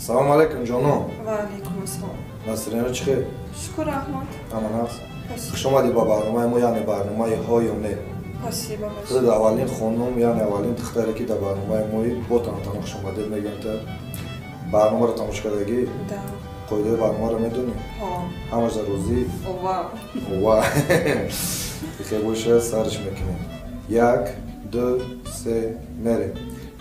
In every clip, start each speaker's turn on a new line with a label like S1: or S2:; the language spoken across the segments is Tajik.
S1: Салом алейкум, ҷонон.
S2: Ва алейкум ассалом.
S1: Насрина, чӣ хел?
S2: Шукр, раҳмат.
S1: Ҳама нағз? Хуш омадӣ ба барномаи мо, яъне барномаи ҳо ё не.
S2: Спасибо.
S1: Худат аввалин хонум, яъне аввалин духтаре, ки дар барномаи мои бо тантана хуш омадед мегӯем. Та барномаро тамошо кардагӣ?
S2: Да.
S1: Қоидаи барномаро медонӣ?
S2: Ҳо.
S1: Ҳамаш дар розӣ?
S2: Ова.
S1: Ова. Хел боша, сарш мекунем. Як, ду, се, мерем.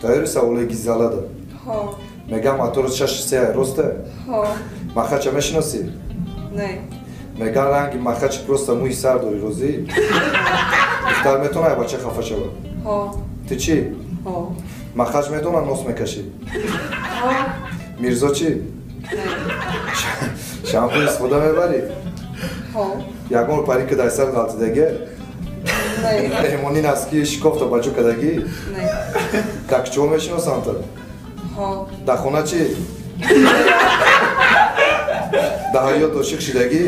S1: Тайёри саволои гизалада?
S2: Ҳо.
S1: Мегам, моторот 6-3, роста?
S2: Ҳо.
S1: Махача мешиносӣ?
S2: Не.
S1: Меган, ранги махачи просто мӯи сар дорӣ, розӣ? Духтар метавонад бача хафа шавад?
S2: Ҳо.
S1: Ту чӣ?
S2: Ҳо.
S1: Махач медонад нос мекашӣ?
S2: Ҳо.
S1: Мирзо чӣ?
S2: Не.
S1: Шампун истифода мебарӣ?
S2: Ҳо.
S1: Ягон пари ки дар сар ғалтидагӣ?
S2: Не.
S1: Меҳмонӣ носки шикофта ба ҷо кардагӣ?
S2: Не.
S1: Дар кӯчаҳо мешиносанд та?
S2: Ҳо.
S1: Дар хона чӣ? Дар ҳаёт ошиқ шидагӣ?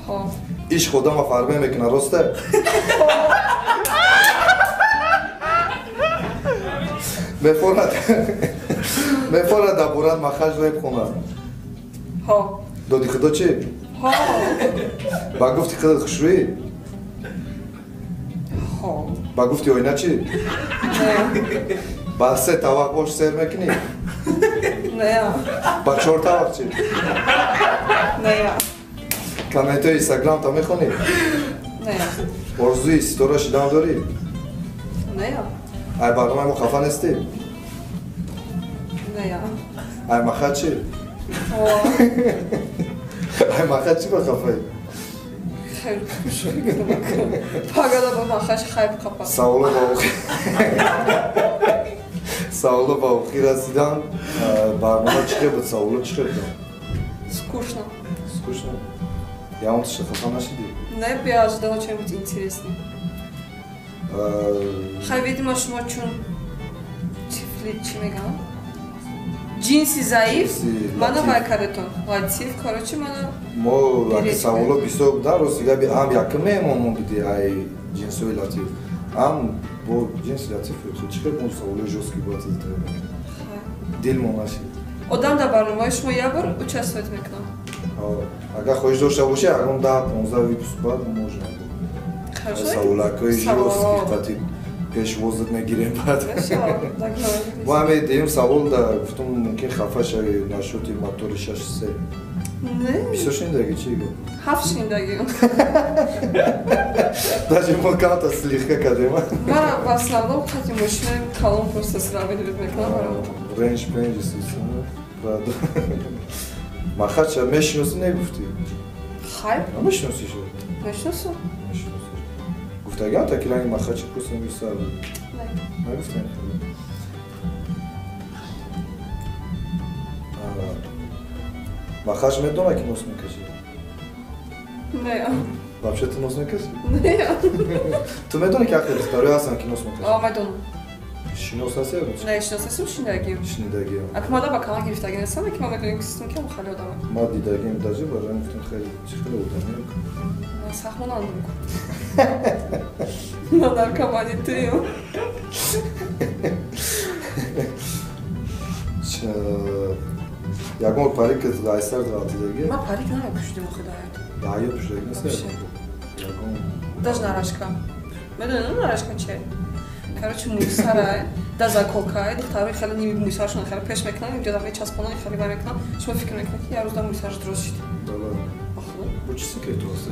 S2: Ҳо.
S1: Ишқ одама фарбе мекунад, роста? Мефорад дар борат махаҷ реп хонад?
S2: Ҳо.
S1: Доди худо чӣ?
S2: Ҳо.
S1: Ба гуфти худат хушрӯӣ?
S2: Ҳо.
S1: Ба гуфти оина чӣ?
S2: Не.
S1: Ба се тавақ ош сер мекунӣ?
S2: Не.
S1: Ба чор тавақ чӣ?
S2: Не.
S1: Комментҳои инстаграмта мехонӣ?
S2: Не.
S1: Орзуи ситора шидан дорӣ?
S2: Не.
S1: Ай барномаи мо хафа нестӣ?
S2: Не.
S1: Ай маха чӣ?
S2: Ҳо.
S1: Ай маха чӣ ба хафаӣ?
S2: Хеле пагада ба махаш хайб қапа.
S1: Саволо ба охир расидан. Барнома чӣ хел буд? Саволо чӣ хел буд?
S2: Скучно.
S1: Скучно? Ягон тиша хафа нашидӣ?
S2: Не, я ожидала что-нибудь интересное. Хай, видимо, шумо чун тифли чӣ мегӯям? Ҷинси заиф, мана вай кардетон. Латиф, короче, мана.
S1: Мо аки саволо бисёр будан, рости габи ҳам якум меҳмон мо буди ай ҷинсҳои латиф. Ҳам бо ҷинси латиф чӣ хел мо саволои жёсткий бояд задем? Дилмо нашид.
S2: Одам дар барномаи шумо як бор участвовать мекунам.
S1: Агар хоҳиш дошта бошӣ, ягон 10-15 выпуск баъд можно. Саволакҳои жёсткий қати пешвозат мегирем баъд. Мо ҳаме деюм савол да гуфтум, мумкин хафа шавӣ насчёти мотори 6-3.
S2: Не.
S1: Бисёр шунидагӣ чӣ гап?
S2: Ҳафт шунидагӣ.
S1: Даже мо камта слегка кардем.
S2: Ман в основном қати мошинаи калон просто сравнивать мекунам.
S1: Рейндж пенҷ Прадо. Махача мешиносӣ, негуфтӣ?
S2: Хайб.
S1: Мешиносӣ шо?
S2: Мешиносам.
S1: Мешиносӣ. Гуфтагиам та ки ранги махачи просто мисар.
S2: Не.
S1: Нагуфтем. Махач медона, ки нос мекашӣ?
S2: Не.
S1: Вообще ту нос мекашӣ?
S2: Не.
S1: Ту медонӣ, ки ҳаққи духтарои ҳастанд, ки нос мекашанд?
S2: О, медонам.
S1: Шинос ҳастӣ ё?
S2: Не, шинос ҳастам, шунидагиам.
S1: Шунидагиам.
S2: Ака мада ба канал гирифтагӣ нестам, ки ман медонем, ки систем ки ам хеле одама.
S1: Ма дидагиам даже барои гуфтам, хеле чӣ хеле одаме.
S2: Ман сахт монандам. Ман наркомани туем.
S1: Ягон парик айсар ғалтидагӣ?
S2: Ман парик намепӯшидам охи дар ҳаёт.
S1: Дар ҳаёт пӯшидагӣ нест? Ягон
S2: Даже нарашка. Медонӣ нарашка чи? Короче, мӯйсарай, да заколкай, духтарои хеле ними мӯйсарашон хеле пеш мекунанд, инҷо да мечаспонанд, хеле вай мекунанд. Шумо фикр мекунед, ки як рӯз да мӯйсараш дуруст шид?
S1: Бале.
S2: Охо.
S1: Бо чӣ секрет аст?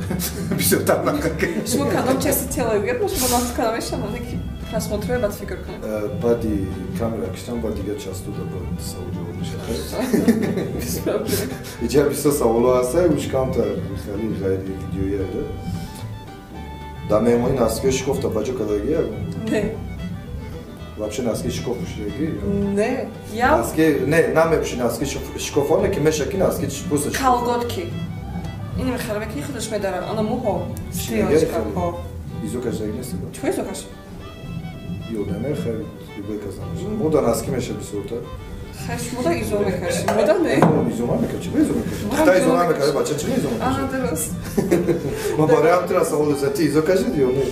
S1: Бисёр нақл.
S2: Шумо кадом части тела гӯяд, мо шумо нақл карда мешавам, ки просмотрое баъд фикр кунед.
S1: Баъди камера киштан баъд дигар часто да баъд савол ҷавоб мешавад.
S2: Без проблем.
S1: Иҷа бисёр саволҳо ҳаста, уш камтар хеле ғайри видеоӣ ада. Дар меҳмонӣ носкиҳо шикофта ба ҷо кардагӣ ягон?
S2: Не.
S1: Вообще носки шикоф пӯшидагӣ?
S2: Не. Я
S1: Носки не, намепӯши носки шикоф, оне ки меша ки носки просто шикоф.
S2: Колготки. Ини мехарам, ки худаш медарад. Ана мӯҳо. Стрелочка. Ҳо.
S1: Изо кашидагӣ нести ба?
S2: Чӣ изо кашид?
S1: Ёдаме хеле любой кас намеша. Мо да носки меша бисёртар.
S2: Хай, шумо да изо мекашӣ. Мо да не.
S1: Изо намекашӣ, чӣ изо мекашӣ? Духтар изо намекашӣ, бача чӣ изо мекашӣ?
S2: Ана дуруст.
S1: Ма барои ҳам тура савол дошта, ти изо кашидӣ ё не?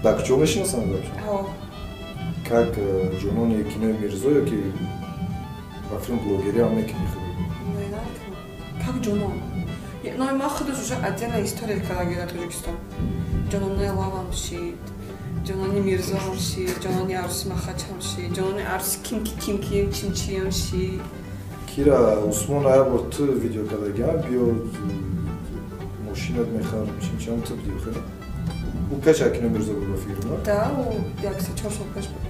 S1: Дар куҷо мешиносанд вообще?
S2: Ҳо.
S1: Как ҷонони кинои Мирзо ё ки Ба филм блогерӣ ҳам мекунӣ худ?
S2: Не, намекунам. Как Ҷонон. Но ман худаш уже отдельная история кардаги дар Тоҷикистон. Ҷонони Лавам шид, Ҷонони Мирзоам шид, Ҷонони Арӯси Махачам шид, Ҷонони Арӯси Кимки Кимки Чимчиам шид.
S1: Кира Усмон як бор ту видео кардагиам, биё мошинат мехарам, чимчиам ту будӣ, хеле? Ӯ пеш Акино Мирзо буд ба фикр, на?
S2: Да, ӯ як се-чор сол пеш буд.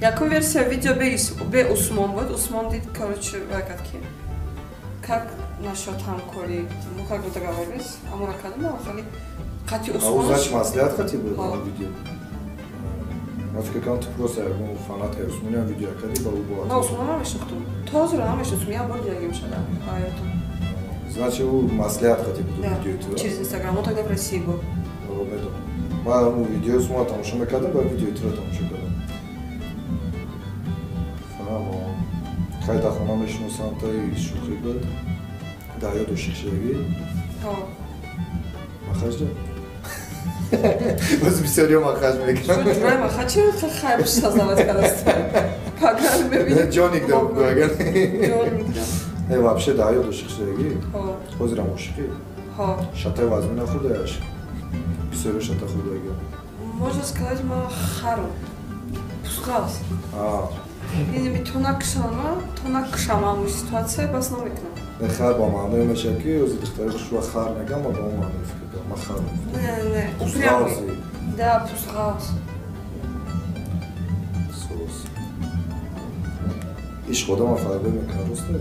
S2: Якум версия видео бе Усмон буд. Усмон дид, короче, вай кард ки как насчет ҳамкорӣ, мы как бы договорились, амора кардем, но хеле қати
S1: А ӯ
S2: Усмон.
S1: Значит, маслиҳат қатӣ буд
S2: Ҳо.
S1: видео? Ман фикр кардам, ту просто ягон фанатка Усмониам видео кардӣ, ба ӯ бовар.
S2: Ман Усмонро намешинохтум. То ҳозир намешиносум, як бор дидагим шуда ҳаётам.
S1: Значит, ӯ маслиҳат қатӣ буд
S2: Да,
S1: видеои ту?
S2: через Инстаграм, он тогда в России был.
S1: Медонам. Ман ӯ видеои Усмонро тамошо мекардам, ба видеои туро тамошо кардам. Фаҳмом. Хай, дар хона мешиносам, таи шӯхӣ буд. Дар ёд ошиқ шудагӣ?
S2: Ҳо.
S1: Махаҷда? Боз бисёриё махаҷ мекунам.
S2: Ҷурай маха чиро хайб создавать кардаст? Пагар мебинӣ.
S1: Ҷоник да агар.
S2: Ҷоник да.
S1: Не, вообще дар ёд ошиқ шудагӣ?
S2: Ҳо.
S1: Ҳозирам ошиқӣ?
S2: Ҳо.
S1: Шатаи вазмӣ нахӯрдаяш? Бисёриё шата хӯрдагӣ.
S2: Можно сказать, ма хару. Пускалась.
S1: А,
S2: Яъне би то накушама, то накушама ҳамун ситуация бас намекунам.
S1: Не, хар ба маъное мешавад, ки ози духтари хушрӯ хар мегам, ма ба он маъное фикр кардам. Ма хар.
S2: Не, не, упрямый.
S1: Пузғавзи.
S2: Да, пузғавз.
S1: Сос. Ишқ одама фарбе мекунад, рост не?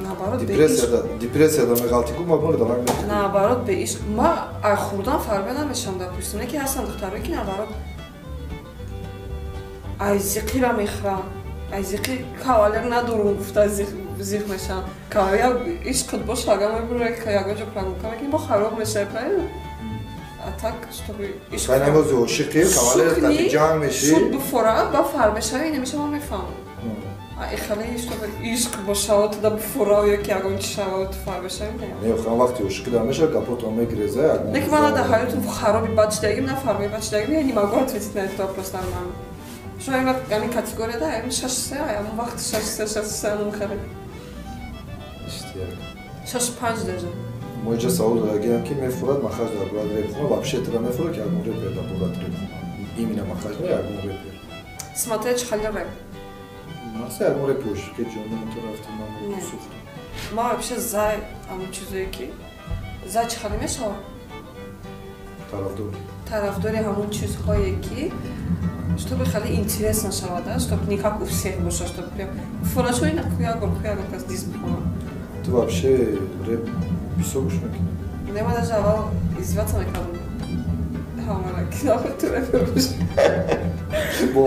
S2: Наоборот, бе ишқ.
S1: Депрессияда, депрессияда меғалти ку, ма боли давак мекунӣ.
S2: Наоборот, бе ишқ. Ма ай хурдан фарбе намешавам, допустим. Не ки ҳастанд духтаро, ки наоборот ай зиқира мехӯрам. Ай зиқи кавалер надорум гуфта зиқ мешавам. Кавалер ишқат боша, агар мебура ягон ҷо прогулка мекунӣ, бо хароб мешавӣ, правильно? А так, чтобы ишқ
S1: Хай, намози ошиқи, кавалер қати ҷанг мешӣ.
S2: Шуд буфора, ба фар мешавӣ, намеша, ман мефаҳмам. А ихеле, чтобы ишқ бошава, туда буфора ё ки ягон чи шава, ту фар мешавӣ, не.
S1: Не, охиран вақти ошиқӣ дар мешавад, гапотон мегиреза, ягон.
S2: Не ки ман дар ҳаётум хароби бад шидагим, на фарми бад шидагим, я не могу ответить на этот вопрос нормально. Шо ин вақт ҳамин категория да, ҳамин 6-3, ҳамон вақт 6-3, 6-3, ҳамон хеле.
S1: Иштияк.
S2: 6-5 даже.
S1: Мо инҷа савол додагиам, ки мефурад Махаҷ дар бораи реп хона, вообще тра мефурад, ки ягон репер дар бораи реп хона. Именно Махаҷ не, ягон репер.
S2: Смотря чи хали реп.
S1: Маса ягон реп ошиқи ҷонам ту рафти, ман
S2: Не.
S1: сӯхтам.
S2: Ма вообще за ҳамон чизое ки за чи хали мешавад?
S1: Тарафдор.
S2: Тарафдори ҳамон чизҳое ки чтобы хеле интересно шавад, да, чтобы не как у всех боша, чтобы прям фурашо ина хуягор хуягор кас дис бихонам.
S1: Ту вообще реп бисёр гӯш мекунӣ?
S2: Не, ма даже аввал издеваться мекардам. Ҳамара ки нахуй ту репер боши.
S1: Бо